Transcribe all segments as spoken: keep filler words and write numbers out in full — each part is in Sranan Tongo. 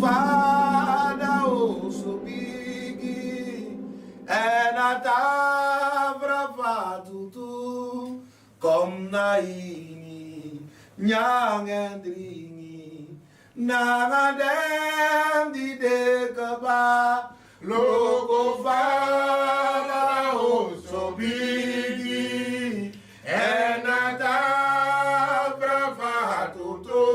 Fada oso bigi, èn a tabra fatutu. Kon na ini, nyan èn dringi, nanga den di de kaba. Loko fada oso bigi, èn a tabra fatutu.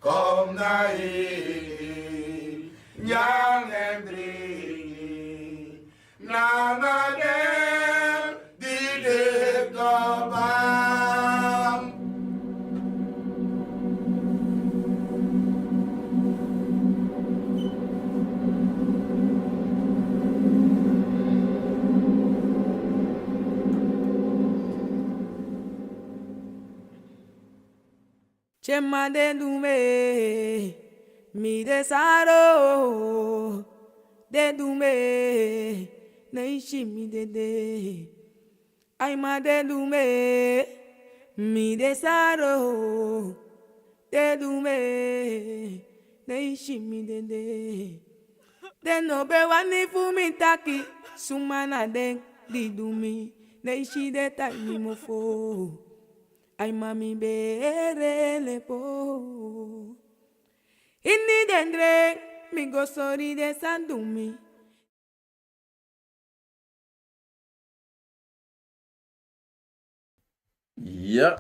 Kon na ini, nyan èn dringi, nanga den di de kaba. Tyema den du mi, mi de saro, den du mi, na isi mi dede. Ai ma den du mi, mi de saro, den du mi, na isi mi dede. Den no ben wani fu mi taki, suma na den di du mi, na isi den tai mi mofo. Ai ma mi bere lepo. Ini den dren, mi go sori den san du mi. Ja.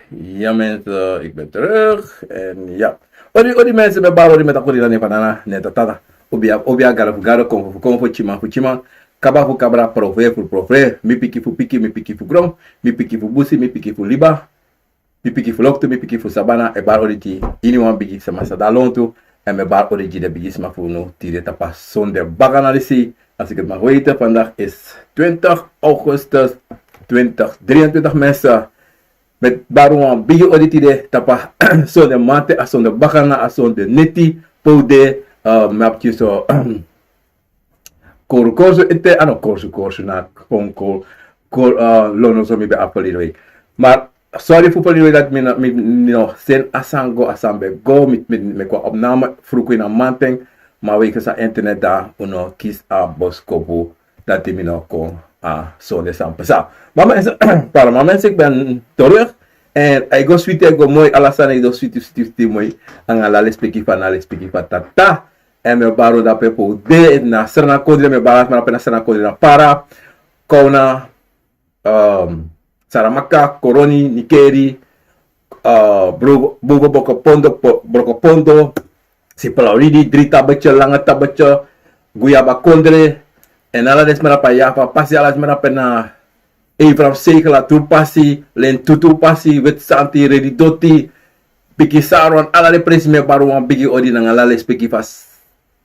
Ja, mensen, ik ben terug. En ja. Odi, odi mensen, ben baro, odi met akuri dan van Nana, net tata. Obia, obia, gara fu gara, konfo fu konfo, tyima fu tyima. Kaba fu kabra, profeer fu profeer. Mi piki fu piki, mi piki fu gron. Mi piki fu busi, mi piki fu liba. Mi piki fu loktu, mi piki fu sabana, e bari odi gi iniwan bigi sama sa de lontu. En mi e bari odi gi den bigisma fu unu tide tapu a sonde bakana disi. Als ik het mag weten, vandaag is twintig augustus twintig drieëntwintig, mensen. Mi e bari wan bigi odi tide tapu a sonde mamanten, a sonde bakana, a sonde neti, pe un de, eh, mi abi so, Koru, Koru, so ete, ah, no, Koru, Koru, na kon, Koru, Koru, eh, Lono, so mi ben abi verleden week. Maar, sorry fu verleden week dat mi no, mi, mi no seni a sani go, a sani ben go, mi, mi, mi kon opname, fruku ini a mamanten, maar wegens a internet dan, un no kisi a boskopu, dati mi no kon, a sonde san pasa. Maar mensen, pardon, maar mensen, ik ben terug. En a e go switi, a e go moi, ala sani e go switi, switi, switi moi. Nanga ala lespeki fu, nanga lespeki fu tata. En mi e bari odi dape pe un de, na Sranan kondre, mi e bari ala sma dape na Sranan kondre, na Para, Kawna, ehm, Saramaka, Koroni, Nickerie, eh, Bro-, Boven Brokopondo, Po-, Brokopondo, Sipalauridi, Drie Tabetje, Lange Tabetje, Guyaba kondre, en ala den sma dape na Java pasi, ala sma dape na Abraham Segel, Latru pasi, Lentutu pasi, Witsanti, Redidoti, Bigi Saron, ala den presi mi e bari wan bigi odi nanga ala lespeki fu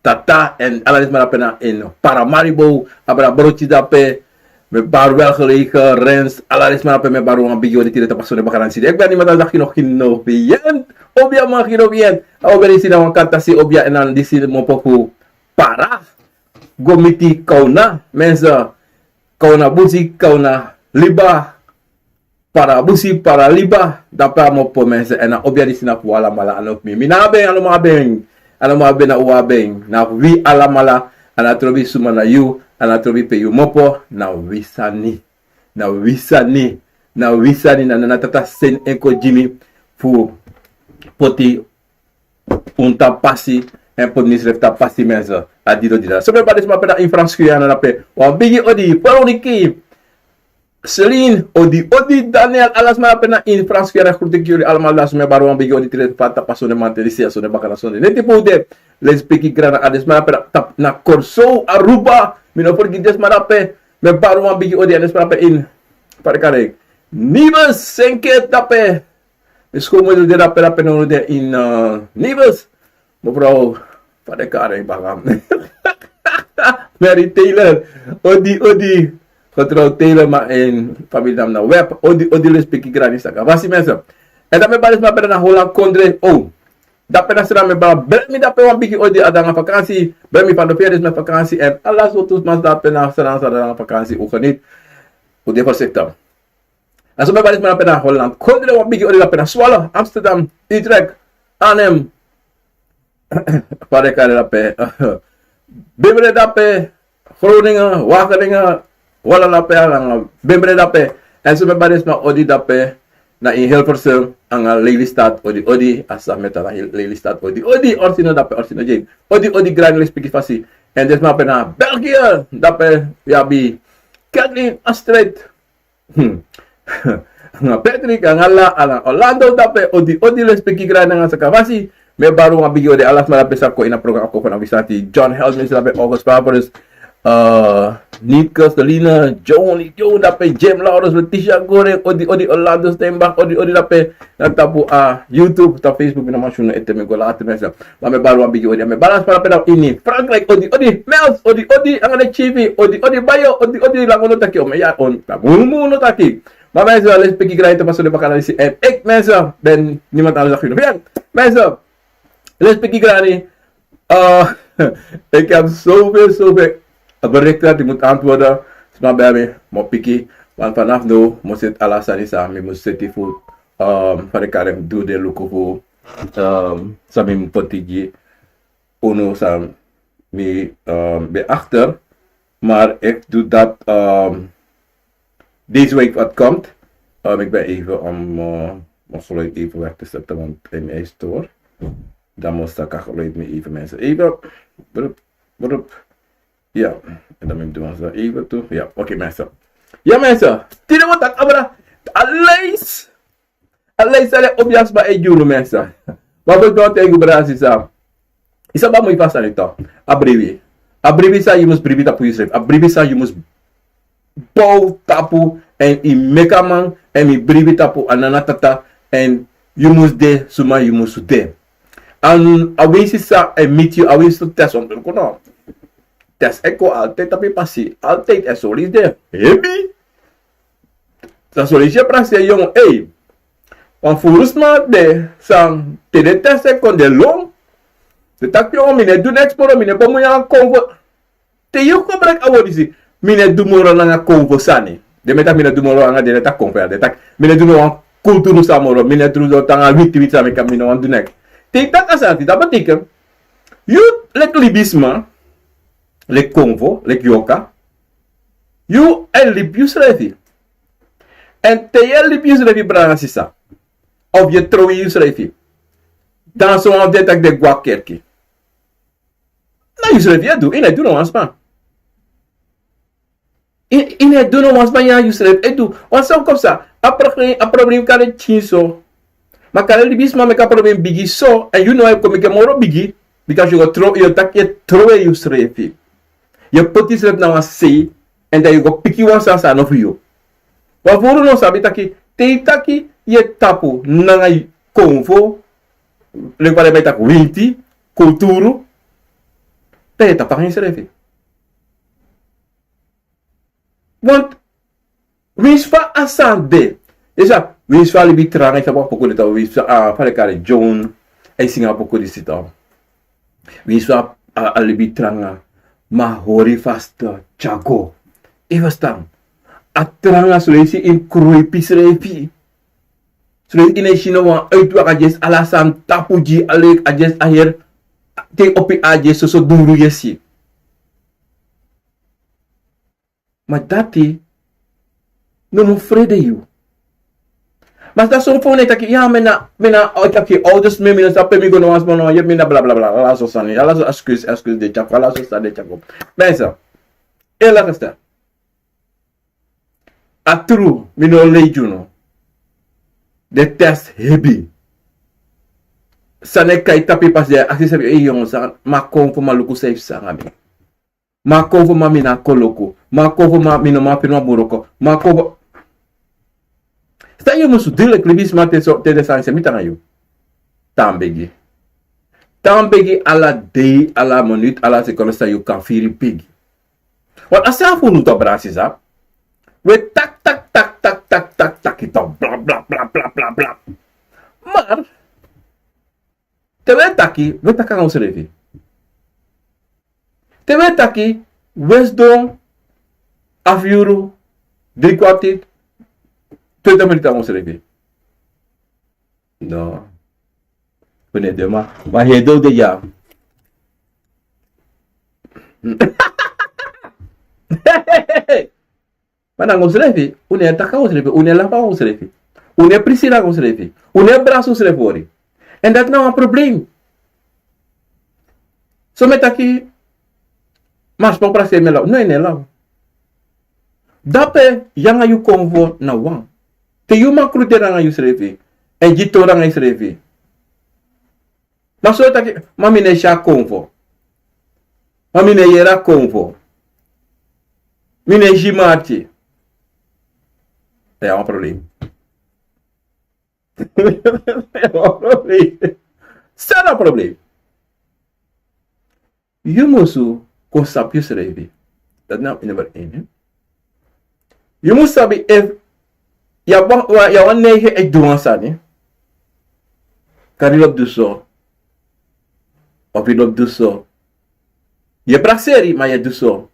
tata, en ala den sma dape na ini Paramaribo, abra Broti dape, mi e bari Welgelegen, Rens, ala den sma dape mi e bari wan bigi odi tide tapu a sonde bakana disi. Ik ben niemand anders dan Gino, Gino Vient, obia man Gino Vient, a obia disi na wan kantasi obia en dan disi mopo fu Para, go miti Kawna, mensen, Kawna busi, Kawna liba, Para busi, Para liba, dape a mopo mensen, en a obia disi na fu alamala, a no fu mi. Mi no abi en, a no man abi en, a no man abi en, na un abi en, na fu wi alamala, a no trobi suma na yu, a no trobi pe yu mopo, na wi sani, na wi sani, na wi sani, na, na, na tata seni en kon gi mi fu poti un tapu pasi, en poti misrefi tapu pasi mensen, a didon didon. So mi e bari den sma dape na ini Frans Guyana dape, wan bigi odi, Veronica, Celine, odi, odi, Daniel, ala sma dape na ini Frans Guyana, groet ik jullie allemaal, dan so mi e bari wan bigi odi tide tapu a sonde mamanten disi, a sonde bakana, sonde neti pe un de, lespeki grani, ala den sma dape na, tapu na Curaçao, Aruba, mi no fergiti den sma dape, mi e bari wan bigi odi, ala den sma dape ini, Parkare, Nibes, Senke dape, Mi schoonmoeder de dape, dape na unu de ini, eh, Nibes. Mevrouw, fa den kari en baka. Mary Taylor. Odi, odi. Getrouwd Taylor, maar in familienaam na Web. Odi, odi, lespeki grani saka. Fasi mensen. En dan mi e bari den sma dape na Holland kondre. Oh. Dape na Sranan mi e bari. Bel mi dape wan bigi odi, a de nanga vakansi. Bel mi van de veer is met vakansi. En ala sortu sma dape na Sranan, Sranan nanga vakansi. Un geniet. Un de voorzichtig. Na so mi e bari den sma dape na Holland kondre, wan bigi odi dape na Zwolle, Amsterdam, Utrecht, Arnhem, fa den kari dape, Bemre dape, Groningen, Wageningen, Wala dape, nanga Bemre dape. Èn so mi e bari den sma odi dape na ini Hilversum nanga Lelystad, odi odi, a san mi e taki na Lelystad, odi odi, Orsino dape, Orsino Jane, odi odi, grani, lespeki, fasi. Èn den sma dape na België, dape wi abi Kathleen, Astrid, Hmm. Nanga Patrick, nanga La, nanga Orlando dape, odi odi, lespeki, grani, nanga saka fasi. Mi e bari wan bigi odi ala sma dape san kon ini a program, a kon fanowdu, Santi, John Helmins dape, August Fabrus, eh, Nick Castellina, Johnny Joe dape, Jim Laurens, Letitia Gore, odi odi, Orlando Steinbach, odi odi dape na tapu a YouTube, tapu Facebook, mi no man si unu ete, mi go lati, mensen. Ma mi e bari wan bigi odi, mi e bari ala sma dape na ini Frankrijk, odi odi, Mels, odi odi, nanga den Chibi, odi odi, Bayo, odi odi, Lango no taki, o mi ya on, na mumu no taki. Ma mensen, lespeki, grani, te paso de bakana disi. En ik, mensen, ben niemand anders dan Guido Vian. Mensen, lespeki, grani, eh, ik heb zoveel, zoveel berichten die moet antwoorden. Sma bel mi, mi o piki. Want vanaf now, mi o seti ala sani san mi mus seti fu, ehm, fa den kari en, du den luku fu, ehm, san mi mus poti gi unu, san mi, ehm, ben achter. Maar ik doe dat, ehm, deze week wat komt. Ehm, ik ben even om, eh, mijn geluid even weg te zetten, want hij is door. Dan moet ik geluid me even, mensen. Even. Brup, brup. Ja, en dan moet ik doen zo even toe. Ja, oké, mensen. Ja, mensen. Tide wi o taki abra. Alles. Ala sani, obiasma e gi unu, mensen. Ma fu don teki brasi sa. Yu sabi a moi fu a sani tu. A bribi. A bribi san yu mus bribi tapu yusrefi. A bribi san yu mus bow tapu, èn yu meki a man, èn yu bribi tapu a nana, tata, èn yu mus de suma yu mus de. Èn a winsi san e miti yu, a winsi tu, test ondro kon no. Test e kon altijd tapu yu pasi. Altijd e sori de. Hebi. San sori si e prakseri yongu, ei. Wan furu sma de san te den test e kon, den lon. Den taki: yongu, mi no e du neks moro, mi no e bemui nanga konfo. Te yu gebruik a word disi, mi no e du moro nanga konfo sani. Den e taki mi no e du moro nanga den, den e taki konfo ya, den e taki mi no e du no wan kulturu sani moro, mi no e du no tanga witi witi sani, mi kan, mi no wani du neks. Te yu taki a sani, dati betekent yu leki libisma, leki konfo, leki yorka, yu e libi yusrefi. Èn te yu e libi yusrefi, brada, sisa, of yu e trow yusrefi, dan sowan fu den e taki den e go na kerki. Na yusrefi yu e du, yu no e du no wan sma. Yu, yu no e du no wan sma, ya, yusrefi e du. Wan sani kon psa, a problem, a problem kan de pikin so. Ma kan de libisma meki a problem bigi so, èn yu no e kon meki en moro bigi, because yu go trow, yu taki yu e trowe yusrefi. Yu e poti yusrefi na wan sei, èn dan yu go piki wan sani san no fu yu. Wan furu no sabi taki, te yu taki yu e tapu nanga konfo, leki fa den e taki winti, kulturu, dan yu e tapu nanga yusrefi. Want winsi fa a sani de. Yu sabi, winsi fa a libi tranga, yu sabi, wan poku de, tapu winsi fa, ah, fa den e kari en, John, a e singi a poku disi tu. Winsi fa a, a libi tranga, ma hori vast, tyari go. Yu e ferstan? A tranga, so yu si en kroipi srefi. So yu no e si no wan uitweg, a dyesi ala sani tapu gi, a leki a dyesi a heri, te yu opo a dyesi soso duru yu e si. Ma dati no mu frede yu. Ma dati son fu den e taki, ya, mi na, mi na, o, taki, ouders, mi, mi no sabi pe mi go, no wan sma no yepi mi, na bla, bla, bla, ala so sani, ala so excuse, excuse den e tyari go, ala so sani den e tyari go. Mensen, eerlijk gezegd, a tru, mi no lei gi unu. Den test hebi. San e kai tapu yu pasi, den e aksi yusrefi, ei, yongu, san, ma konfo, ma luku san yu psa nanga mi. Ma konfo, ma mi na koloku. Ma konfo, ma mi no man feni wan bun wroko. Ma konfo. San yu mus du leki libisma te so, te den sani seni mi tapu yu? Tan begi. Tan begi ala dei, ala minuut, ala seconde san yu kan firi begi. Want a sani fu unu tu, brada, sisa. Wi e taki, taki, taki, taki, taki, taki, taki, bla, bla, bla. Maar te wi e taki, wi e taki nanga unsrefi. Te wi e taki, wi e sidon, afu yuru, dri kwartier, twenti minuten nanga unsrefi. No. Fu no e du en, ma wan heri dei un de dya. Ma nanga unsrefi, un no e taki nanga unsrefi, un no e lafu nanga unsrefi, un no e prisi nanga unsrefi, un no e brasi unsrefi hori. Èn dati na wan problem. So mi e taki, ma sma prakseri mi e law. No, yu no e law. Dape yu nanga yu konfo na wan. Te yu man kruderi nanga yusrefi, èn gi tori nanga yusrefi. Ma so taki, ma mi no e si a konfo. Ma mi no e yere a konfo. Mi no e si marki. Dan yu abi wan problem. Yu abi wan problem. San na a problem? Yu musu kon sabi yusrefi. Dati na ini bari ini. Yu musu sabi efu yu abi wan, yu abi wan neiging fu du wan sani. Kari lobi du so. Of yu lobi du so. Yu e prakseri, ma yu e du so.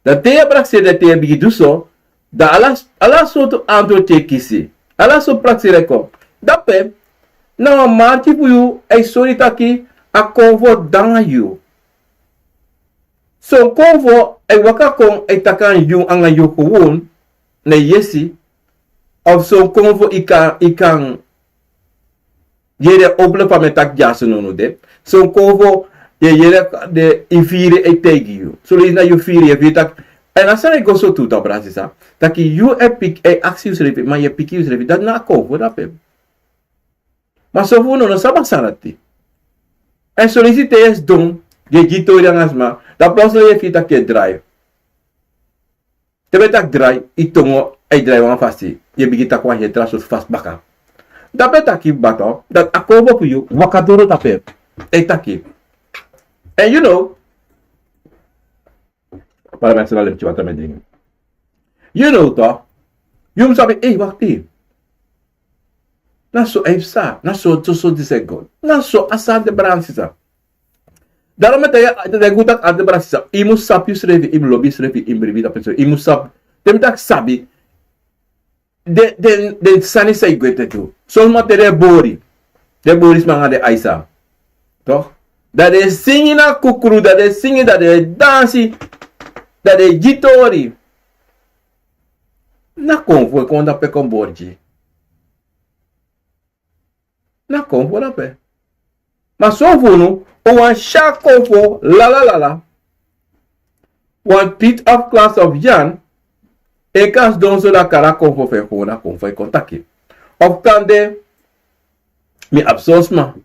Dan te yu e prakseri, dan te yu e bigin du so, dan ala, ala sortu antwoord yu e kisi. Ala sortu prakseri e kon. Dape, na wan marki fu yu, a e sori taki a konfo de nanga yu. Son konfo a e waka kon, a e taki nanga yu, nanga yu gewoon, na yesi, of son konfo yu kan, yu kan yere, oblo fa mi e taki dyasi nownow de. Son konfo yu e yere, den e firi, e taigi yu. Son leisi na yu firi, yu e firi taki. Èn a sani e go so tu, brada sisa. Taki yu e piki, e aksi yusrefi, ma yu e piki yusrefi, dati na a konfo dape. Ma son fu unu no sabi a sani dati. Èn son leisi te yu e sidon, yu e gi tori nanga sma, dan plotseling yu e firi taki yu e drai. Te mi e taki drai, yu tongo e drai wan fasi, yu e bigin taki wan heri tra sortu fasi baka. Dape taki bato, dati a konfo fu yu waka doro dape. E taki. Èn yu know, para mi e sali en pikin watra mi e dringi. Yu know toch, yu mus sabi, ei, wakti. Na so a e psa, na so, so, so disi e go. Na so a sani de, brada sisa. Daarom mi e taigi, mi e taigi un taki altijd, brada sisa, yu mus sabi yusrefi, yu mus lobi yusrefi, yu mus bribi tapu yusrefi, yu mus sabi. Te mi taki sabi, den, den, den sani san e gwenti tu. Son sma te den e bori, den e bori sma nanga den aisa. Toch? Dan den e singi na kukru, dan den e singi, dan den e dansi, dan den e gi tori. Na konfo e kon dape kon bori gi. Na konfo dape. Ma son fu unu, un wani si a konfo, lala, lala. Wan Piet of Klaas of Jan, e kan sidon so, dan a kari a konfo fu en, kon na konfo e kon taki. Of kande, mi abi son sma.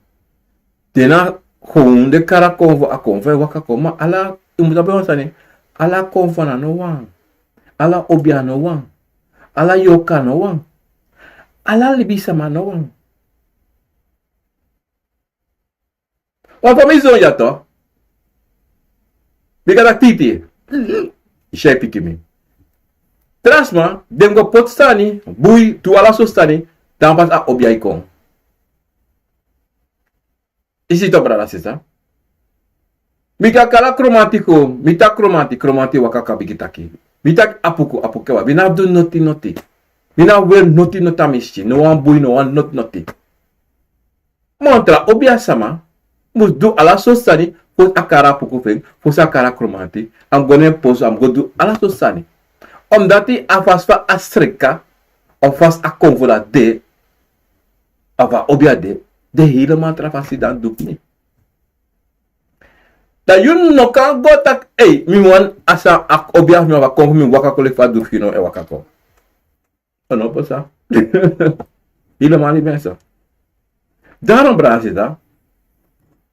Den na kon, den kari a konfo, a konfo e waka kon, ma ala, yu mus sabi wan sani, ala konfo na no wan. Ala obia no wan. Ala yorka no wan. Ala libisama no wan. Wan fa mi sidon ya toch. Bika taki titi. Yu si a e piki mi. Tra sma, den go poti sani, bui, du ala sortu sani, dan pas a obia e kon. Yu si toch, brada sisa. Mi kan kari a Kromanti kon, mi taki Kromanti, Kromanti waka kon, a bigin taki. Mi taki Apuku, Apuku e waka. Wi no abi du noti noti. Wi no abi weri noti noti a mi sikin. No wan bui, no wan noti noti. Ma wan tra obia sama mus du ala sortu sani, fosi a kari a Apuku fu en, fosi a kari a Kromanti, a mus go na en posu, a mus go du ala sortu sani. Omdati a fasi fa a sreka, of fasi a konfo dati de, of a obia de, de helemaal tra fasi dan du fu mi. Dan yu no kan go taki, ei, mi wani a san a obia fu mi of a konfo fu mi waka kon leki fa a du fu yu no e waka kon. O no pasa. Helemaal niet mensen. Daarom, brada sisa,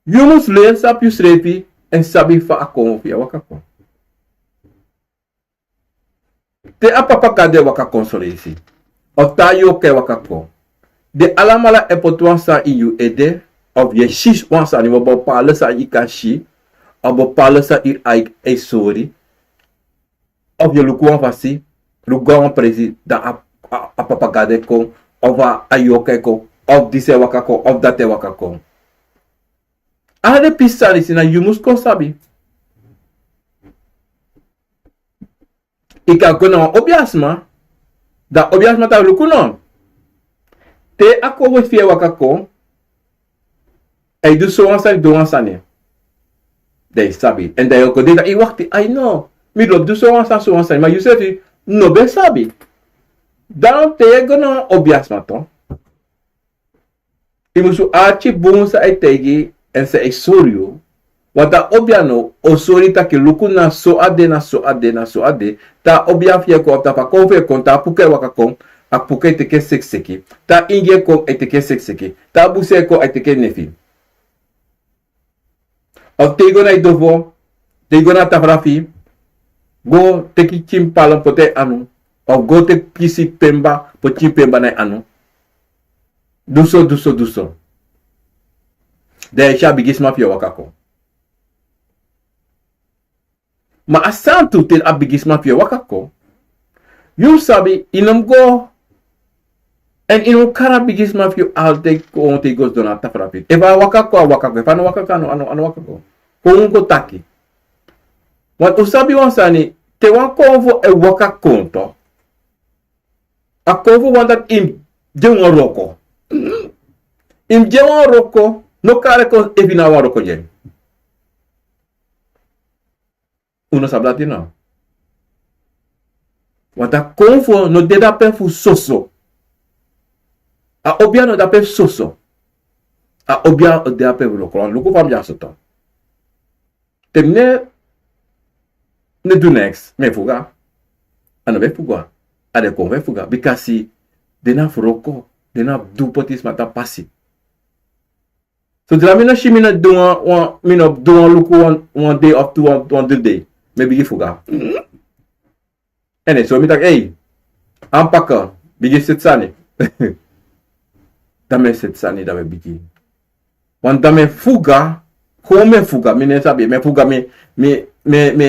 yu mus leri sabi yusrefi èn sabi fa a konfo fu yu e waka kon. Te a Papa Gado e waka kon son leisi, of te a yorka e waka kon, den alamala e poti wan sani ini yu ede, of yu e si wan sani, wan bepaalde sani yu kan si, of bepaalde sani yu ai e sori, of yu e luku wan fasi, luku go na wan presi, dan a, a, a Papa Gado e kon, of a, a yorka e kon, of disi e waka kon, of dati e waka kon. Ala den pisi sani disi na yu mus kon sabi. Yu kan go na wan obia sma, dan obia sma taki luku no. Te a konfo fu yu e waka kon, a e du sowan sani, du wan sani. Dan yu sabi. Èn dan yu o go de, dan yu wakti, ai no, mi lobi du sowan sani, sowan sani. Ma yu sefi no ben sabi. Dan te yu e go na wan obiasma tu, yu musu arki bun san a e taigi yu èn san a e sori yu. Want a obia now o sori yu taki luku na so a de, na so a de, na so a de. Te a obia fu yu e kon, of te a fu a konfo e kon, te a puku e waka kon, a puku e teki en sekiseki. Te a ingi e kon, a e teki en sekiseki. Te a busi e kon, a e teki en nefi. Of te yu go na yu dofo, te yu go na tafrafi, go teki pikin palm poti na yu anu, of go teki pisi pemba, poti pikin pemba na yu anu. Du so, du so, du so. Dan yu e si a bigisma fu yu e waka kon. Ma a santu, te a bigisma fu yu e waka kon, yu sabi, yu no mu go, èn yu no mu kari a bigisma fu yu altijd kon te yu go sidon na tafrafi. Efu a waka kon, a waka kon. Efu a no waka kon, a no, a no, a no waka kon. Kon un go taki. Want un sabi wan sani, te wan konfo e waka kon tu, a konfo wani taki yu mu gi en wan wroko. Yu mu gi en wan wroko, no kari en kon efu yu no abi wan wroko gi en. Un no sabi dati no. Want a konfo no de dape fu soso. A obia no de dape fu soso. A obia o de dape fu wroko. Luku fa mi de a so tu. Te mi no e du neks, mi e fuga. A no ben fuga. A de konfo e fuga. Bikasi den na wroko, den na du poti sma tan pasi. Sodra mi no si, mi no du wan, wan, mi no du wan luku wan, wan dei of tu, wan, wan tu dei, mi e bigin fuga. Èn den sori mi taki, ei, anpak, bigin seti sani. Dan mi e seti sani, dan mi e bigin. Want dan mi e fuga, kon mi e fuga, mi no e sabi, mi e fuga, mi, mi, mi, mi,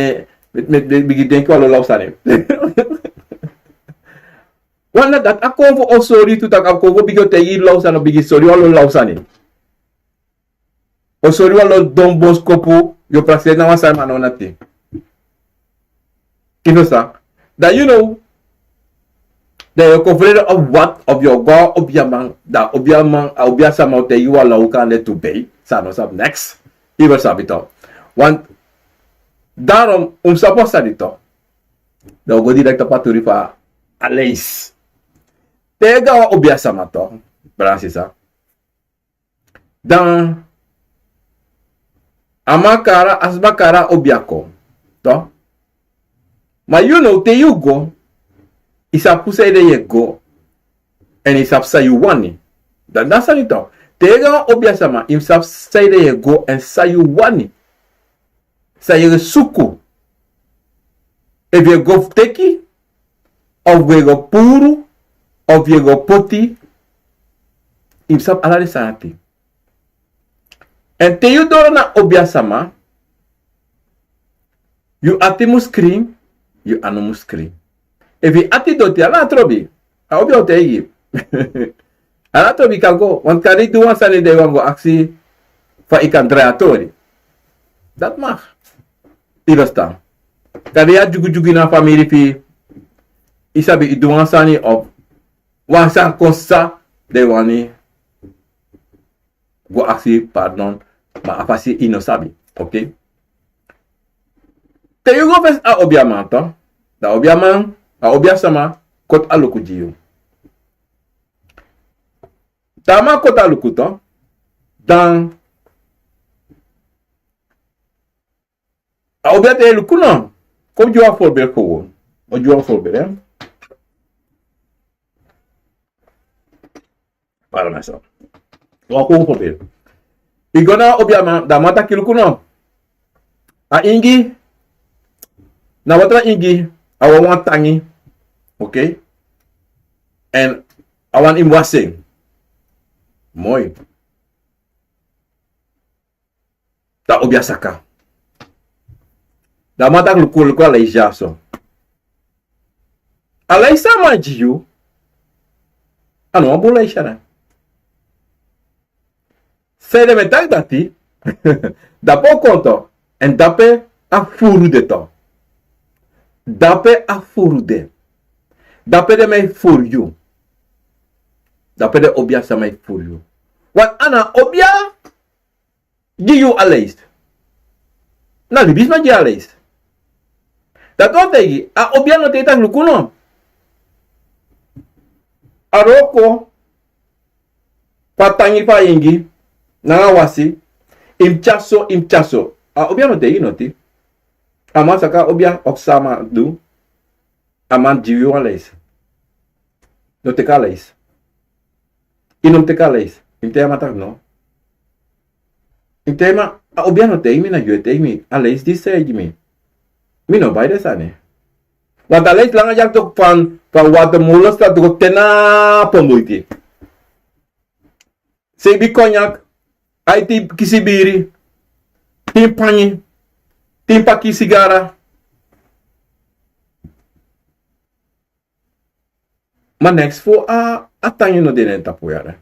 mi, mi bigin denki wan lo law sani. Want na dati a konfo o sori yu tu, taki a konfo bigin o taigi yu law sani, o bigin sori wan lo law sani. O sori wan lo don boskopu, yu o prakseri na wan sani, ma a no wan noti. Yu ferstan? Dan yu no, dan yu o kon frede of wat, of yu o go a obiaman, dan a obiaman, a obiasama o taigi yu wan law kande tu bei, san a no sabi neks. Yu ferstan tu? Want daarom, un sabi wan sani tu. Dan un go direkt tapu a tori fu a leisi. Te yu go na wan obiasama tu, brada, sisa. Dan a man kari, a sma kari a obia kon tu. Ma yu no, te yu go, yu sabi fu sanede yu e go, èn yu sabi san yu wani. Dan, dan a sani tu. Te yu go na wan obiasama, yu sabi sanede yu e go èn san yu wani. San yu e suku. Efu yu e go fu teki, of yu e go puru, of yu e go poti, yu sabi ala den sani dati. Èn te yu doro na obiasama, yu ati mus krin, yu anu mus krin. Efu yu ati doti, ala trobi. A obia o taigi yu. Ala trobi, yu kan go. Want kande yu du wan sani, dan yu wani go aksi fa yu kan drai a tori. Dati mag. Yu ferstan? Kande yu abi dyugudyugu na famiri fu yu, yu sabi yu du wan sani of wan sani kon sisa, dan yu wani go aksi pardon, ma a fasi yu no sabi. Oké? Te yu go fesi a obiaman tu, dan a obiaman, a obiasama koti a luku gi yu. Te a man koti a luku tu, dan a obia taigi yu luku no. Kon mi gi wan voorbeeld gewoon. O gi wan voorbeeld, hè. Pardon, mi sa. Wan gewoon voorbeeld. Yu go na obiaman, dan a man taki luku no. A ingi, na watra ingi, a wani wan tangi. Oké? Èn a wani yu mus wasi en. Moi. Dan a obia saka. Dan a man taki luku, luku a leisi ya so. A leisi san a man gi yu, a no wan bun leisi ya. Sanede mi e taki dati, dape o kon tu, èn dape a furu de tu. Dape a furu de. Dape den man e furu yu. Dape den obiasama e furu yu. Want a na obia gi yu a leisi. Na libisma gi a leisi. Dati o taigi, a obia no taigi taki luku no. A wroko fu a tangi fu a ingi, nanga wasi, yu mus tyari so, yu mus tyari so. A obia no taigi noti. A man saka a obia ofu san a man du. A man gi yu wan leisi. No teki a leisi. Yu no mus teki a leisi. Yu mus taigi a man taki no. Yu mus taigi a man, a obia no taigi mi, na yu e taigi mi. A leisi disi san yu e gi mi. Mi no bai den sani. Want a leisi langa dya toki fan, fan Watermolenstraat go te na Ponduiti. Seibi konyak, aiti kisi biri, tin pangi, tin paki sigara. Ma neks fu a, a tangi no de na en tapu yara.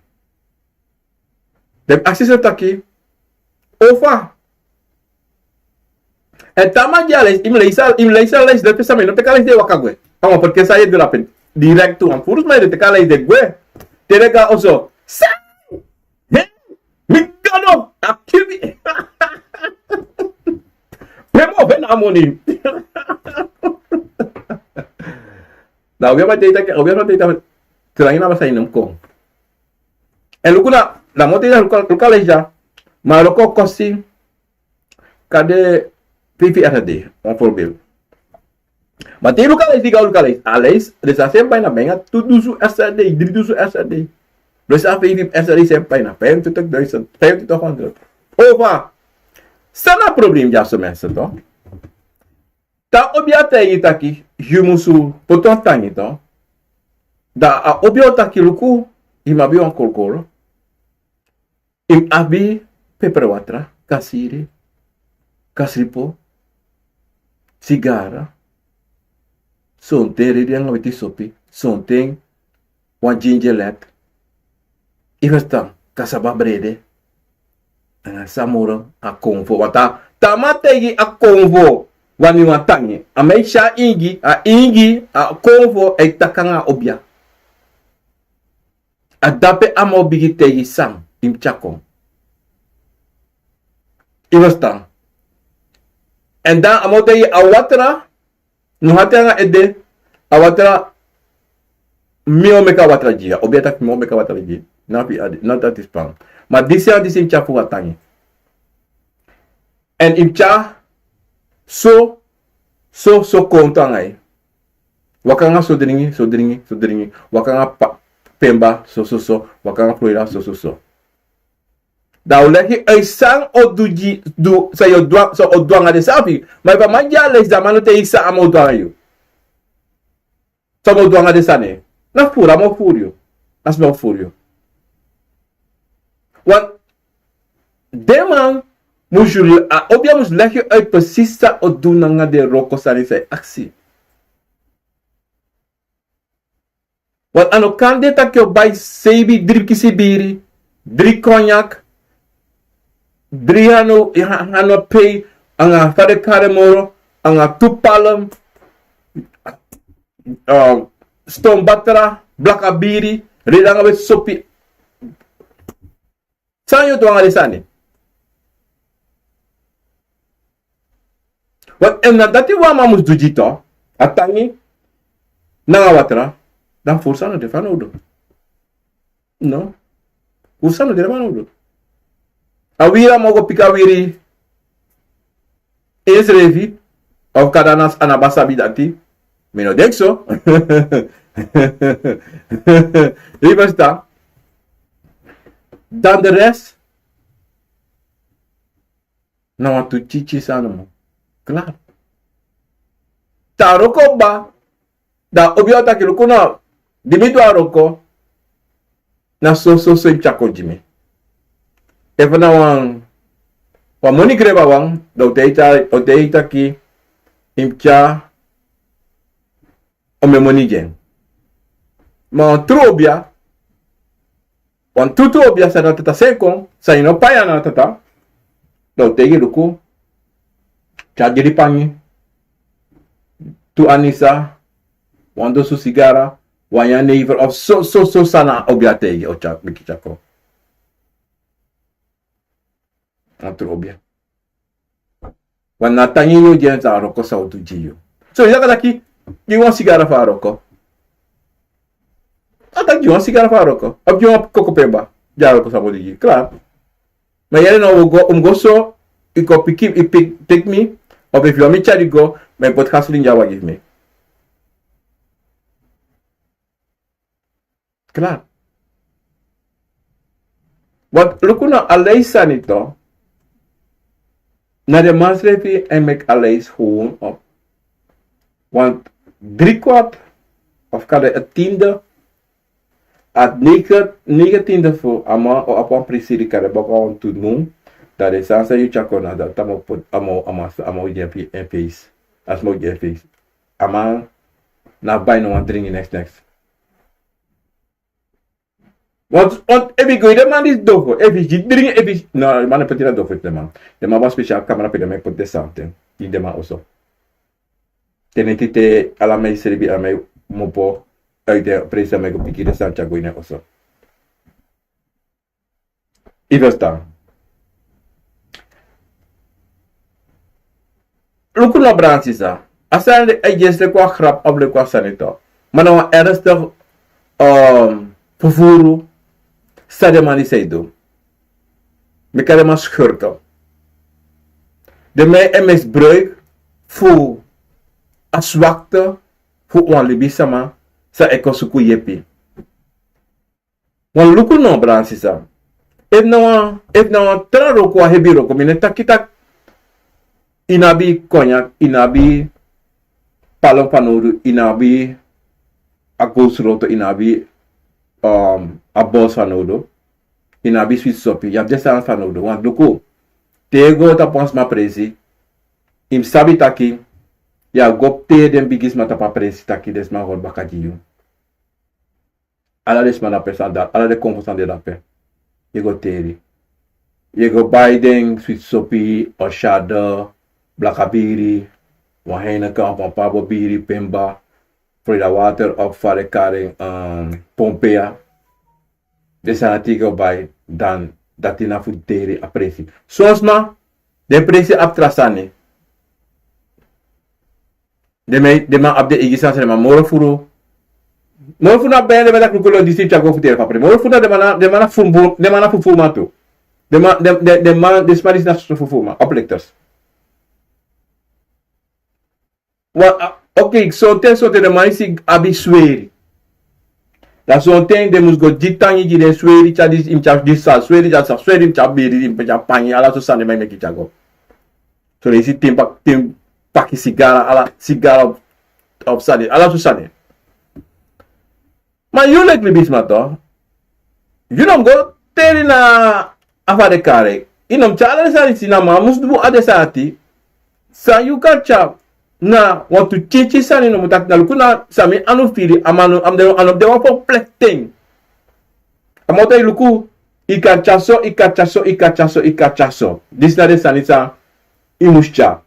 Den aksi so taki, ofa. Èn te a man gi a leisi, yu mus leisi a, yu mus leisi a leisi, den pesa mi, no teki a leisi de waka gwe. A wan, porke san yu e du na pen, direct tu wan furu sma e de, teki a leisi de gwe. Te den go na oso. Sa! He? Mi gado, a kili mi. Pe mi o feni a moni. Na obia man taigi taki, obia man taigi taki, te rangi na basa yu no mus kon. Èn luku na, na mi o taigi taki luku a, luku a leisi dya, ma wroko kosi, kande feifi R C D, wan voorbeeld. Ma te yu luku a leisi, di go luku a leisi, a leisi, den sa seni paina, ben nanga tu dunsu R C D, dri dunsu R C D. Den sa feifi R C D seni paina, vijfentwintig duizend, vijfentwintig honderd. Ofa. San na a problem dya so, mensen, toch? Te a obia taigi taki, yu musu poti wan tangi, toch? Dan a obia o taki luku, yu mus abi wan kolkolo. Yu mus abi peperwatra, kasiri, kasripo, sigara, sonten redi nanga weti sopi, sonten wan gingelet. Yu ferstan, kasaba brede. Nanga san moro, a konfo. Want te a man taigi a konfo, wani wan tangi. A man e si a ingi, a ingi, a konfo, a e taki nanga a obia. A dape a man o bigin taigi san yu mus tyari kon. Yu ferstan. Èn dan a man o taigi a watra, no hati nanga ede, a watra, mi o meki a watra gi yu. A obia taki mi o meki a watra gi yu. Na fi a, na dati span. Ma disi a disi yu mus tyari fu wan tangi. Èn yu mus tyari so, so, so konto nanga yu. Waka nanga so dringi, so dringi, so dringi. Waka nanga pa-, pemba, so, so, so. Waka nanga Florida, so, so, so. Dan a o legi yu uit san a o du gi, du, san yu o du, san a o du nanga den sani. Ma efu a man gi a leisi, dan a man no taigi san a man o du nanga yu. San a man o du nanga den sani. Na furu a man o furu yu. Na sma o furu yu. Want den man musu, a obia musu legi yu uit precies san a o du nanga den wroko sani san yu aksi. Want a no kan de taki yu o bai seibi dri kisi biri, dri konyak, dri hanu, ha-, hanu pei, nanga fa den kari en moro, nanga tu palm, eh, ston batra, blaka biri, redi nanga weti sopi. San yu o du nanga den sani? Want efu na dati wan man musu du gi yu, a tangi nanga watra, dan furu sani no de fanowdu. No. Furu sani no de fanowdu. A wiri a man o go piki a wiri ensrefi, of kada a na, a na basa sabi dati. Mi no denki so. Yu ferstan. Dan de rest, na wan tu tyityi sani nomo. Klaar. Te a wroko kba, dan a obia o taki luku no, di mi du a wroko, na so, so, so yu mus tyari kon gi mi. Efu na wan, wan moni greba wan, dan a o taigi, a o taigi taki yu mus tyari omeni moni gi en. Ma wan tru obia, wan trutru obia san na tata seni kon, san yu no pai nanga tata, dan a o taigi yu luku, tyari dri pangi, tu anisa, wan dosu sigara, wan jenever, of so, so, so san na obia taigi yu o tyari, meki tyari kon. na tru obi. Wan na tangi yu gi en san a wroko san o du gi yu. So yu saka taki gi wan sigara fu a wroko. A taki gi wan sigara fu a wroko of gi wan koko pemba. Gi a wroko san o du gi yu klar. Ma yere no un go un go so. Yu kon piki yu pik pik mi. Of efu yu wan mi tyari go ma yu poti gasolin gi a wagi fu mi. Klar. Want luku na a leisi sani tu. Na den man srefi e meki a leisi gewoon op. Want drie kwart of kan de het tiende at negentiende fu a man o abi wan prisiri kan de baka wan tu noem. Dat de sani san yu tyari kon na dati a man o poti a man o a man o gi en feisi. A sma o gi en feisi. A man na bai no wan dringi neks neks. Want efu yu go yu den man disi dofo efu yu gi dringi efu yu no man e poti na dofo fu den man. Den man abi wan spesial kamera pe den man e poti den sani ten. Ini den man oso. Te neti te ala man e sribi ala man e mopo. Uit den presi den man e go piki den sani tyari go ini en oso. Yu ferstan? Luku no bransisa. A sani de a yu gi en sreki wan grap of leki wan sani tu. Ma na wan ernstig fufuru. San den man disi e du. Mi kari den man skurke. Den man e misbruik fu a swakte fu wan libisama san e kon suku yepi. Wan luku no bransisa. Efu na wan efu na wan tra wroko wan hebi wroko mi no e taki tak'. Yu no abi konyak yu no abi palon fanowdu yu no abi a gowsroto yu no abi a bos fanowdu. Yu no abi switi sopi yu abi den sani fanowdu wan luku. Te yu go tapu wan sma presi yu mus sabi taki yu abi go teri den bigisma tapu a presi taki den sma hori baka gi yu. Ala den sma dape san de ala den konfo san de dape. Yu go teri yu go bai den switi sopi, osyade, blakabiri, wan heineken of wan pabo biri pemba, frida water of fa den kari en pompea. Den sani dati yu go bai dan dati na fu teri a presi. Son sma den presi abi tra sani. Den man abi den eigi sani san den man moro furu. Moro furu na ben den man taki luku lo disi tyari go fu teri papri moro furu na den man na fufuru man tu. Den man den sma disi na soso fufuru man oplikters. Okei sonten sonten den man disi abi sweri. Dan sonten den mus go gi tangi gi den sweri tyari disi yu mus tyari disi san sweri tyari san sweri yu mus tyari beri yu mus tyari pangi ala so sani den man e meki tyari go. So den isi tin paki sigara ala sigara of sani ala so sani. Ma yu leki libisma to yu no mus go teri na a fa den kari yu no mus tyari ala den sani disi na man mus du a den sani dati. San yu kan tyari na wantu tyintyin sani no mus taki na luku na san mi anu firi a man no mus de wan fu plekten. A man o taki luku yu kan tyari so yu kan tyari so yu kan tyari so yu kan tyari so disi na den sani san yu mus tyari.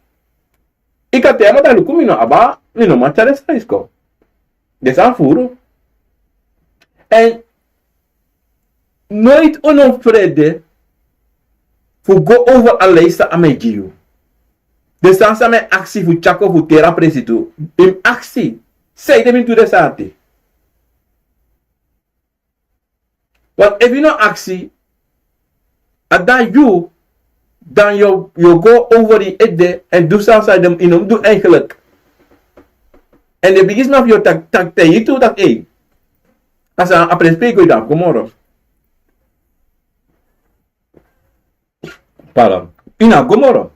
Yu kan te a man taki luku mi no abi a mi no man tyari den sani disi kon. Den sani furu. Èn noiti un no frede fu go over a leisi san a man e gi yu. Den sani san a man e aksi fu tyari kon fu teri a presi tu yu mus aksi. Sanede mi du den sani dati? Want efu yu no aksi a dan yu dan yu o go over yu ede èn du san san yu no mus du eigenlik. Èn den bigisma fu yu o taki taigi yu tu taki ei a san a presi pe yu go yu dan abi go moro. Pardon. Yu no abi go moro.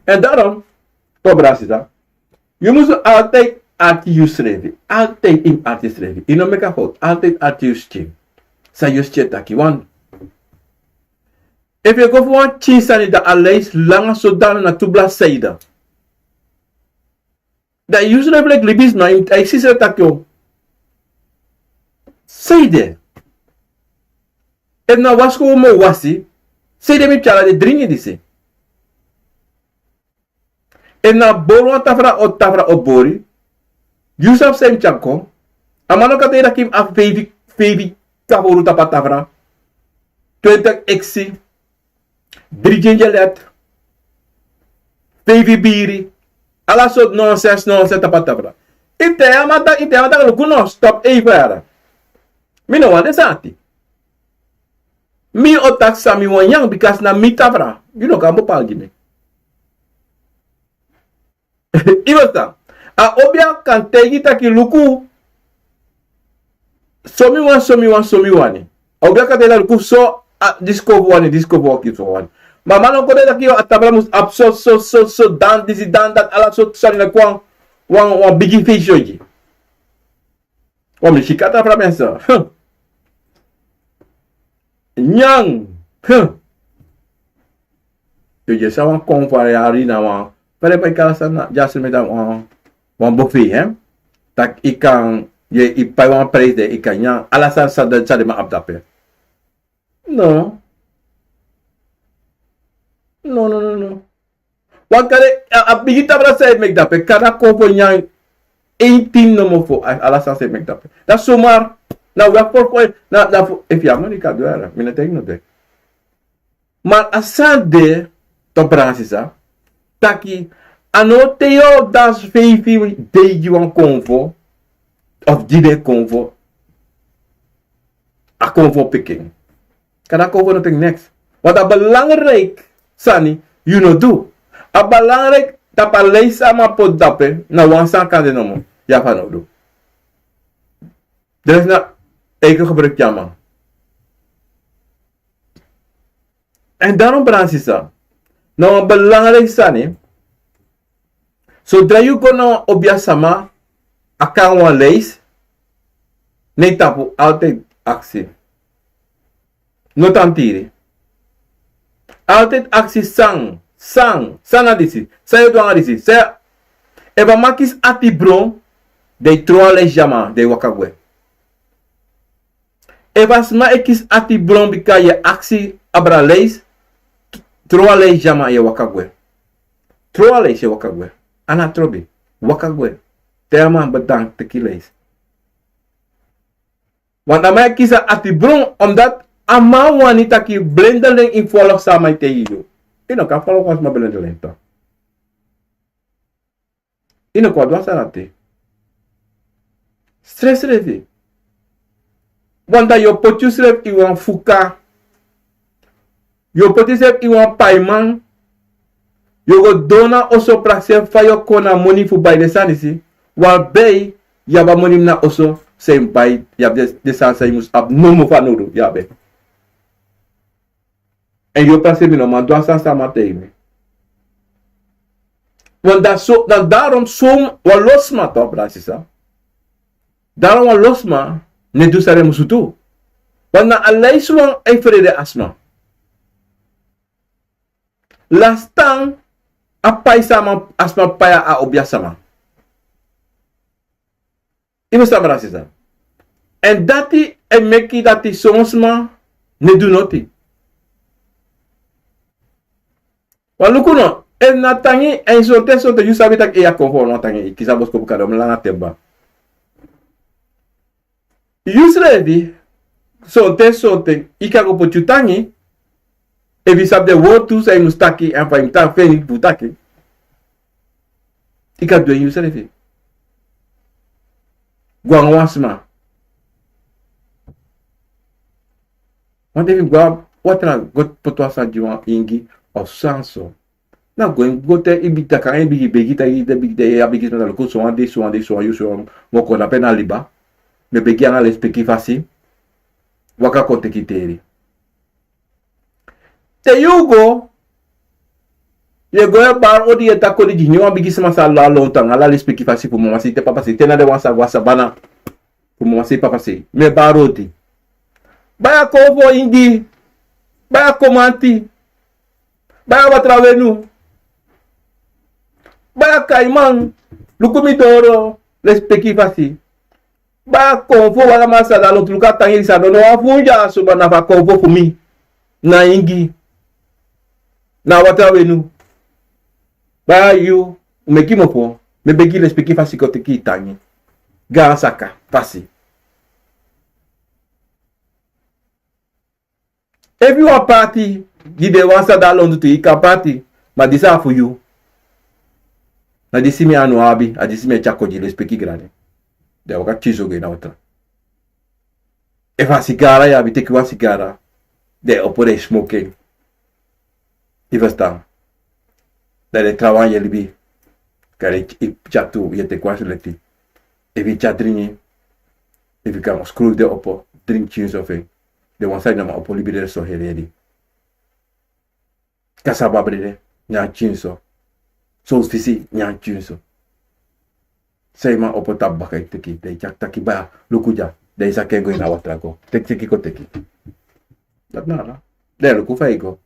Èn darom, to brasita, yu mus altid arti yusrefi. Altid yu mus arti yusrefi yu no meki a fout altid arti yuskin. San yuskin e taki wan efu yu e go fu wan tyin sani dan a leisi langa so dan na tu blasi saida. Dan yu srefi leki libisma yu mus taigi sisrefi taki o saide? Efu na waskowon mi o wasi, saide mi tyari a den dringi disi? Efu na bori wan tafra o tafra o bori, yu sabi san yu mus tyari kon. A man no kan taigi taki yu mus abi feifi feifi kaforu tapu a tafra, twenti eksi. Dri gingerlet, feifi biri, ala sortu nonsens, nonsens tapu a tabra. Yu te yama taki, yu te yama taki luku no, stop even yara. Mi no wani den sani. Mi o taki san mi wani nyan, bikasi na mi tabra. Yu no kan bepaal gi mi. Yu e ferstan? A obia kan taigi taki luku, so mi wani, so mi wani, so mi wani. A obia kan taigi taki luku, so, a, disi kon fu wani, disi kon fu wani, so wani. Ma a man no kon de taki yu a tabra mus abi so, so, so, so, dan disi, dan dati, ala sortu sani, leki wan, wan, wan bigi feisi. Wan mi si kata fu a mense. Huh. Nyan. Huh. Yu e si wan konfo a yari na wan. Pere pai kala san na, dyaso mi dan wan, wan buffet, hè? Taki yu kan, yu, yu pai wan prijs de, yu kan nyan ala san, san den, san den man abi dape. No. No, no, no, no. Wan kande, a, a bigi tabra san e meki dape, kande a kon fu nyan, eintin nomo fu a, ala san san e meki dape. Dati sumar, na wi a forfo, na, na fu, efu yu a moni kan du ala, mi no taigi no de. Ma a san de, toch, brada sisa, taki, a no te yu o dansi feifi dei gi wan konfo, of gi den konfo, a konfo pikin. Kande a konfo no teki niks. Want a belangrijk sani, yu no du. A belangrijk tapu a leisi san a man poti dape, na wan sani kande nomo, yu abi fanowdu. De rest na eigen gebruik gi a man. En daarom, brada sisa, na wan belangrijk sani, zodra yu go na wan obia sama, a kan wan leisi, ne tapu altijd aksi. No tan tiri. Altijd aksi san, san, san na disi, san yu e du nanga disi, san, efu a man kisi ati bron, den e tron a leisi gi a man, den e waka gwe. Efu a sma e kisi ati bron bika yu e aksi abra leisi, tron a leisi gi a man, yu e waka gwe. Tron a leisi, yu e waka gwe. A no trobi. Waka gwe. Taigi a man bedank, teki leisi. Want a man e kisi a ati bron, omdat a man wani taki blenderling e folg san a man e taigi yu. Yu no kan folg wan sma blenderling toch. Yu no kan du a sani dati. Srefsrefi. Want dan yu o poti yusrefi ini wan fuka. Yu o poti yusrefi ini wan paiman. Yu o go doro na oso, prakseri fa yu o kon na moni fu bai den sani disi. Wan bei, yu abi a moni na oso, san yu mus bai, yu abi den, den sani san yu mus abi nomo fanowdu, yu abi. En yu o prakseri mi no man du a sani san a man taigi mi. Want dan so, dan daarom so wan lo sma toch, brada sisa. Daarom wan lo sma no e du san den musu du. Want na a leisi wan e frede a sma. Lastan a pai san a man, a sma pai a obia sama. Yu e ferstan, brada sisa? En dati e meki dati son sma no e du noti. Wan luku no, efu na tangi, en sonten, sonten, yu sabi taki, efu yu kon fu wan tangi, yu kisi a boskopu kaba, mi langa ten kaba. Yusrefi, sonten, sonten, yu kan go poti yu tangi, efu yu sabi den wortu san yu mus taki, èn fa yu mus taki, feni fu taki. Yu kan du en yusrefi. Go nanga wan sma. Want efu yu go a watra go poti wan sani gi wan ingi of san so. Na go en go te yu bigi taki, yu bigi begi taki, yu bigi taki, yu bigi taki, luku, sowan dei, sowan dei, sowan yuru, sowan, mi o kon na pe na liba. Mi e begi nanga lespeki fasi. Waka kon teki teri. Te yu go, yu e go e bari odi, yu e taki odi gi wan bigi sma san a lontu nanga ala lespeki fasi fu mama sei te papa sei, te na den wan san go a sabana fu mama sei papa sei. Mi e bari odi. Bai a konfo ingi, bai a komanti, bai a watra wenu, bai a kaiman, luku mi doro, lespeki fasi. Bai a konfo, wan man san de a lontu luku a tangi disi, a no no wan fu un dyaso, ma na fu a konfo fu mi. Na ingi. Na watra wenu. Bai a yu, un meki mi opo, mi e begi lespeki fasi kon teki yu tangi. Gaan saka fasi. Efu yu wani prati, gi den wan san de a lontu tu, yu kan prati. Ma disi a fu yu. Na disi mi a no abi, a disi mi e tyari kon gi yu, lespeki grani. Den waka tyinso go ini a watra. Efu a sigara yu abi, teki wan sigara. Den opo, den smoke en. Yu ferstan? Dan den trawan yu e libi. Kari yu tyari tu, yu e teki wan selekti. Efu yu tyari dringi, efu yu kan skrufu den opo, dringi tyinso fu en. Den wan san yu no man opo libi den so heri heri. Kasaba brede, nyan tyinso. Sowsu fisi, nyan tyinso. San yu man opo tapu baka, yu teki, dan yu tyari taki baya, luku dya, dan yu saki en go ini a watra go. Teki, teki, kon teki. Dati na ala. Dan yu luku fa yu go.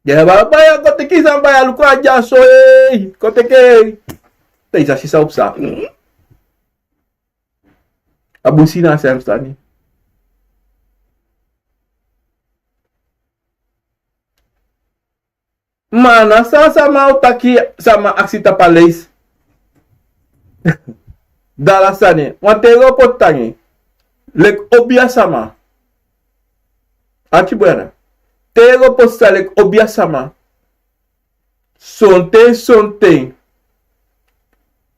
Dya baya, baya, kon teki san baya, luku a dya so, ei, kon teki. Dan yu sa si san o psa. A bun si na a srefi sani. Ma na san sama o taki, sama aksi tapu a leisi. Dala sani, wan te yu go poti tangi. Leki obia sama. Ati bwera. Te yu go poti sa leki obia sama. Sonten, sonten.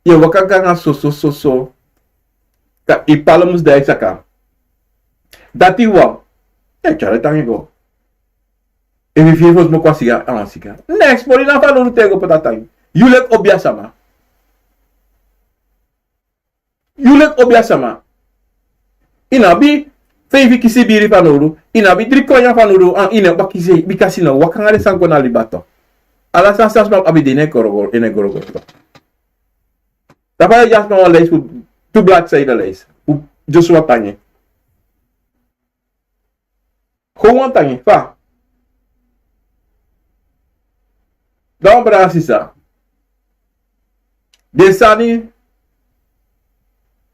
Yu e waka go anga soso, soso. Ka yu pala mus dai saka. Dati wan. E tyari tangi go. Efu yu firi fu smoko wan siga, a wan siga. Neks, mori na fanowdu te yu go poti a tangi. Yu leki obia sama. Yu leki obia sama. Yu no abi feifi kisi biri fanowdu. Yu no abi dri konya fanowdu. An yu no abi kisi, bika yu no waka anga den sani go na liba tu. Ala sani san sma abi de ini en gorogoro, ini en gorogoro. Dati fa yu e gi a sma wan leisi fu tu bladzijde leisi. Fu dyonsu wan tangi. Gewoon tangi, fa. Dan brada sisa. Den sani,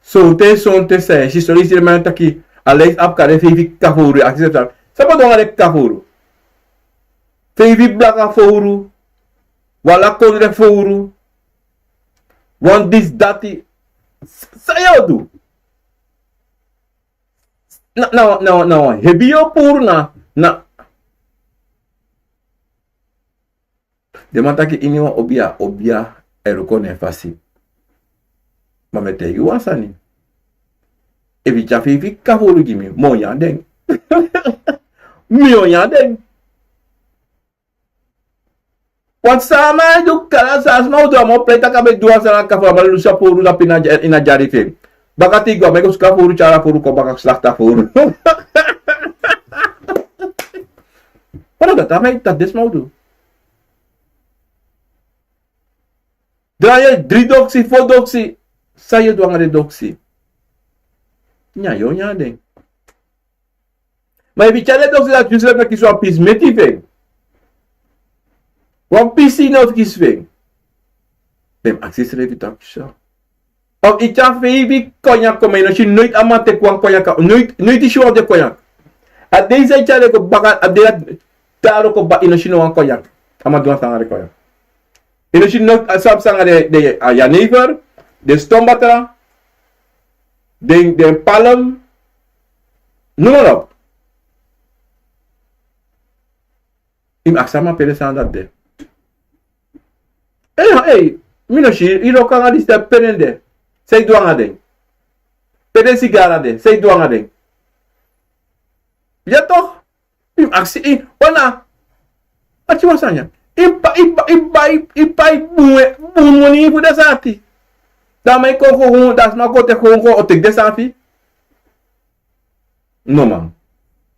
sonten, sonten san yu e si, sori, sori, man taki, a leisi abi kande feifi kafowru, a kisi san. San bo du anga den kafowru? Feifi blaka fowru, wan lakondre fowru, wan disi dati. San yu o du? Na, na, na, na wan hebi yu o puru na, na. Den man taki iniwan obia, obia e luku na en fasi. Ma mi e taigi yu wan sani. Efu yu tyari feifi kafowru gi mi, mi o nyan den. Mi o nyan den. Want san a man e du, kala san a sma o du, a man o prei taki a ben du wan sani, a kafowru, a man lusu a fowru tapu ini a dyari fu en. Baka te yu go, a man e go suku a fowru, tyari a fowru kon baka, slakti a fowru. Wan dati a man e taki den sma o du. Dan yu e dri doksi, fo doksi, san yu o du anga den doksi? Nyan yu o nyan den. Ma efu yu tyari den doksi dati, yu srefi e kisi wan pisi meti fu en. Wan pisi yu no o kisi fu en. Den mus aksi yusrefi taki so. Of yu tyari feifi konyak kon, ma yu no si noiti a man teki wan konyak, noiti, noiti yu si wan fu den konyak. A dei san yu tyari den kon baka, a dei dati a doro kon baka, yu no si no wan konyak. A man du wan sani anga den konyak. Yu no si no, a sabi san anga den, den, a jenever, den stonbatra, den, den palm, noem maar op. Yu mus aksi a man pe den sani dati de. Ei, ei, mi no si yu luku anga disi, pe den de, san yu du anga den. Pe den sigara de, san yu du anga den. Ya toch. Yu mus aksi, yu, wan na. Ati wan sani ya. Yu pai, yu pai, yu pai, yu pai bun, bun moni fu den sani dati. Dan a man kon, kon, kon, dan a sma kon teki, kon, kon, o teki den sani fu yu. No man.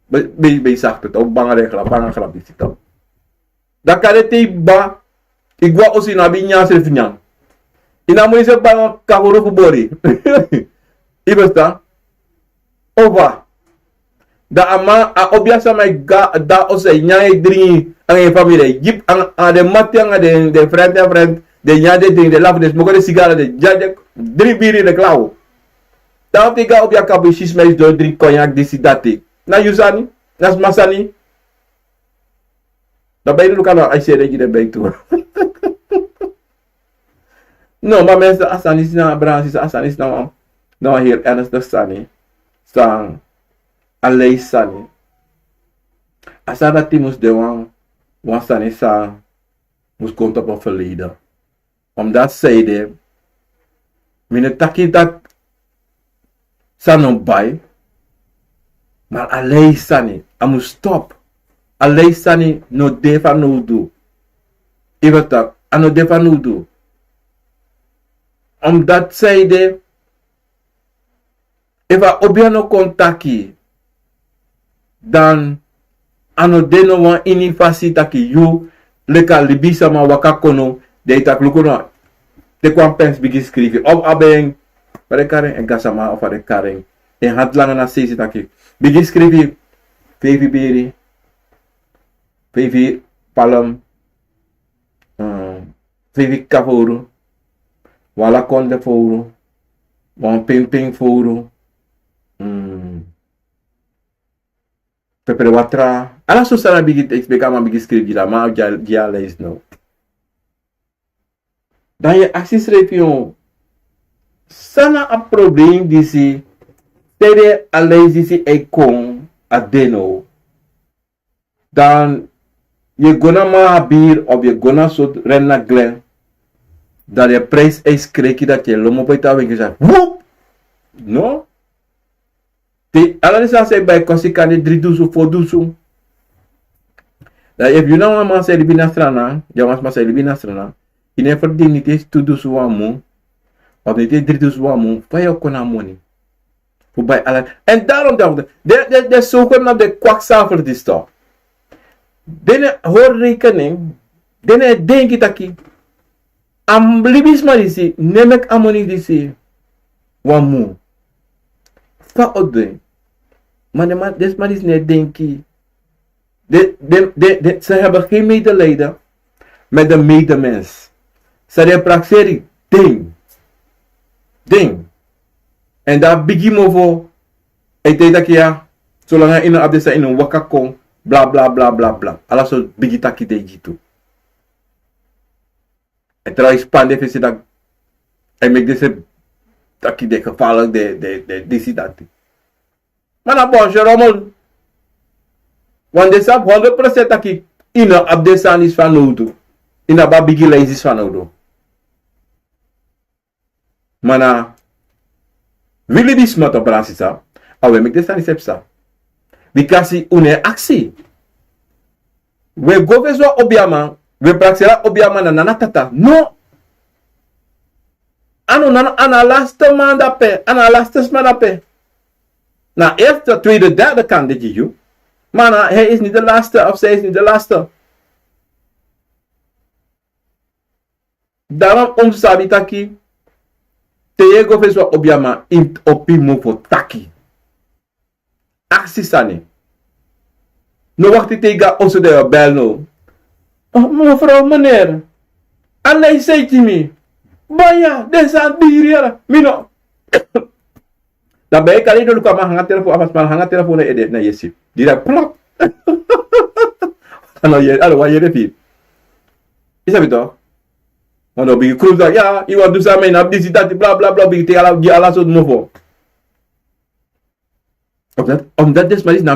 Ben, ben, ben sakte toch, banga den grap, banga grap disi toch. Dan kande te yu bun, yu go a osu, yu no abi nyan srefi nyan. Yu no abi moni srefi banga kafowru fu bori. Yu ferstan? Ofa. Dan a man, a obia sama e go a osu, e nyan, e dringi, anga en famiri, e gi anga, anga den mati, anga den, den frenti, frenti, den nyan, den dringi, den lafu, den smoko, den sigara, den dya, den dringi biri, den klaw. Dan te yu go a obia kampu, yu si sma e sidon e dringi konyak, disi, dati. Na yu sani, na sma sani. Dan ben yu luku na a sani e gi den ben tu. No, ma mensen, a sani disi na, brada sisa, a sani disi na wan, na wan heri ernstig sani. San, a leisi sani. A sani dati mus de wan, wan sani san mus kon tapu a verleden. Omdat zij de, mi no taki dati san no bai, maar a lei sani, a mus stop. A lei sani no de fanowdu. Even tak, a no de fanowdu. Omdat zij de, efu a obia no kon taki, dan a no de no wan ini fasi taki yu, leki a libisama waka kon now, dan yu taki luku no, teki wan pens bigin skrifi. Of a ben, fa den kari en, en gasama, of fa den kari en, en hati langa na seisi taki, bigin skrifi, feifi beri, feifi palm, eh, feifi kaka fowru, wan ala kondre fowru, wan penpen fowru, mm, pepere watra. Ala so sani a bigin teks, meki a man bigin skrifi gi a man, gi a, gi a leisi now. Dan yu e aksi yusrefi, san na a problem disi, te den a leisi disi e kon a de now. Dan yu e go na Mahabir of yu e go na so Ren na Glen. Dan den prijs e skreki dati yu e lomopo ete a winkel san. Wup! No? Te ala den sani san yu bai kosi kande dri dusu, fo dusu. Dan efu yu na wan man san e libi na Sranan, yu na wan sma san e libi na Sranan, yu no e ferdini niti tu dusu wan mun, of niti dri dusu wan mun, fa yu o kon na moni fu bai ala. En daarom, daarom, den, den, den zogenaamde kwakzalver disi toch. Den no e hori rekening, den no e denki taki a libisma disi no e meki a moni disi wan mun. Fa o du en? Ma den man, den sma disi no e denki. De, de, de, de, ze hebben geen medelijden met de medemens. Ze de prakseri ding. Ding. En dan bigi mofo. E taki ya, solanga yu no abi den sani, yu no waka kon, bla, bla, bla, bla, bla. Ala sortu bigi taki den e gi tu. En trouwens, span den fesi taki, en meki den se taki den gevaarlijk, den, den, den disi dati. Ma na bonso rommel. Want den sabi honderd procent taki yu no abi den sani disi fanowdu. Yu no abi a bigi leisi disi fanowdu. Ma na wi libisma toch, brada, sisa, a wi e meki den sani disi e psa. Bikasi un no e aksi. Wi e go fesi wan obiaman, wi e prakseri a obiaman na nana tata. No. A no, na, a na a laatste man dape, a na a laatste sma dape. Na eerste, tweede, derde kan de gi yu. Maar na, hij is niet de laatste of zij is niet de laatste. Daarom un sabi taki, te yu e go fesi wan obiaman, yu opo mofo taki. Aksi sani. No wakti te yu go na oso, dan yu o bel now. Oh, mevrouw, meneer. A leisi e gi mi. Baya, den sani diri, yara. Mi no. Dan ben yu kari, yu no luku a man nanga telefon, a fasi man nanga telefon na ede, na yesi. Direct plop. A no yere, a no wani yere fi yu. Yu sabi toch? Ma no bigin krus taki, ya, yu wani du san mi no abi, disi dati, bla, bla, bla, bigin teki ala, gi ala sortu mofo. Omdat, omdat den sma disi na